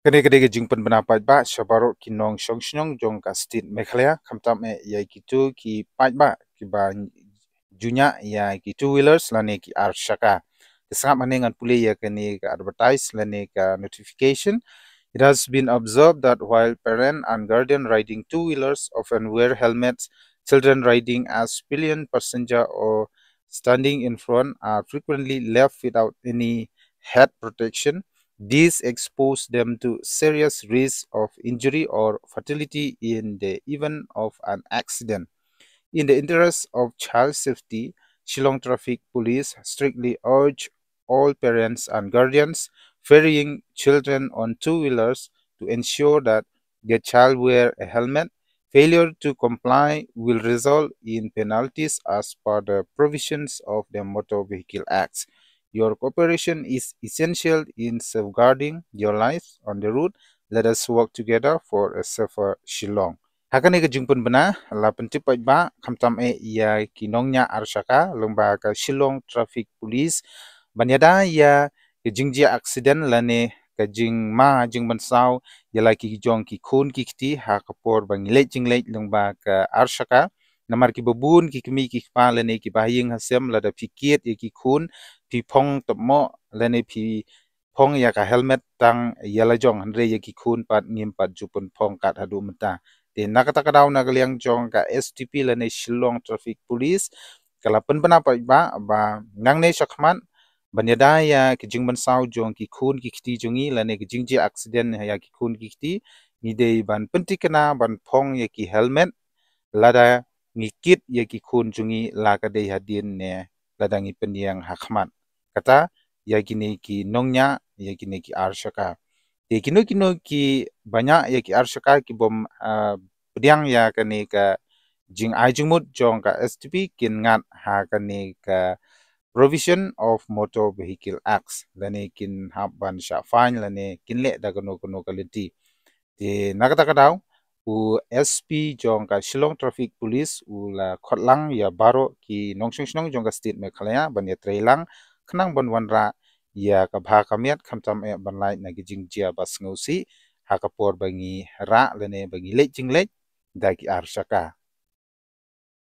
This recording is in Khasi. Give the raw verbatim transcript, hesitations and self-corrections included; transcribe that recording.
Kane ka dei ka jingpynbna paidbah sha baroh ki nongshong shnong jong ka state Meghalaya, khamtam eh ïa kito ki paidbah kiba ju ñiah ïa ki two wheelers lane ki ar shaka. Te sngap hangne ngan pule ïa kane ka advertise lane ka notification. It has been observed that while parent and guardian riding two wheelers often wear helmets, children riding as pillion passenger or standing in front are frequently left without any head protection. This exposes them to serious risk of injury or fatality in the event of an accident. In the interest of child safety, Shillong Traffic Police strictly urge all parents and guardians ferrying children on two-wheelers to ensure that their child wear a helmet. Failure to comply will result in penalties as per the provisions of the Motor Vehicle Act. Your cooperation is essential in safeguarding your lives on the road. Let us work together for a safer Shillong. Ha kane ka jingpynbna, la pyntip paidbah, khamtam eh ïa ki nongñiah ar shaka, lyngba ka Shillong Traffic Police, ban ïada ïa ka jingjia accident lane ka jingma jingmynsaw ïa la ki jong ki khun ki kti ha ka por ba ngi leit jingleit lyngba ka ar shaka. Namar kiba bun ki kmie ki kpa lane kiba ha ïing ha sem, lada phi kit ïa ki khun, phi phong tap mo lane phi phong ïa ka helmet tang ïa la jong, hynrei ïa ki khun pat ngim pat ju pynphong kat haduh mynta. Te na kata ka daw, na ka liang jong ka S T P lane Shillong Traffic Police, ka la pynbna paidbah ba nangne shakhmat, ban ïada ïa ki jingmynsaw jong ki khun ki kti jong ngi lane ki jingjia accident ïa ki khun ki kti, ngi dei ban pyntikna ban phong ïa ki helmet lada ngi kit ïa ki khun jong ngi, la ka dei hadien ne lada ngi pynïeng ha khmat. Kata ïa kine ki nongñiah, ïa kine ki ar shaka. Te kino kino kiba ñiah ïa ki ar shaka kibym, ah, pdiang ïa kane ka jingai jingmut jong ka S T P kin ngat ha kane ka Provision of Motor Vehicle Act, lane kin hap ban shah fine lane kin leh da kano kano ka lynti. Te na kata ka daw, u S P jong ka Shillong Traffic Police u la khot lang ïa baroh ki nongshong shnong jong ka state Meghalaya ban ïatreilang khnang ban wanrah ïa ka bha ka miat, khamtam eh ban lait na ki jingjia ba sngewsih ha ka por ba ngi rah lane ba ngi leit jingleit da ki ar shaka.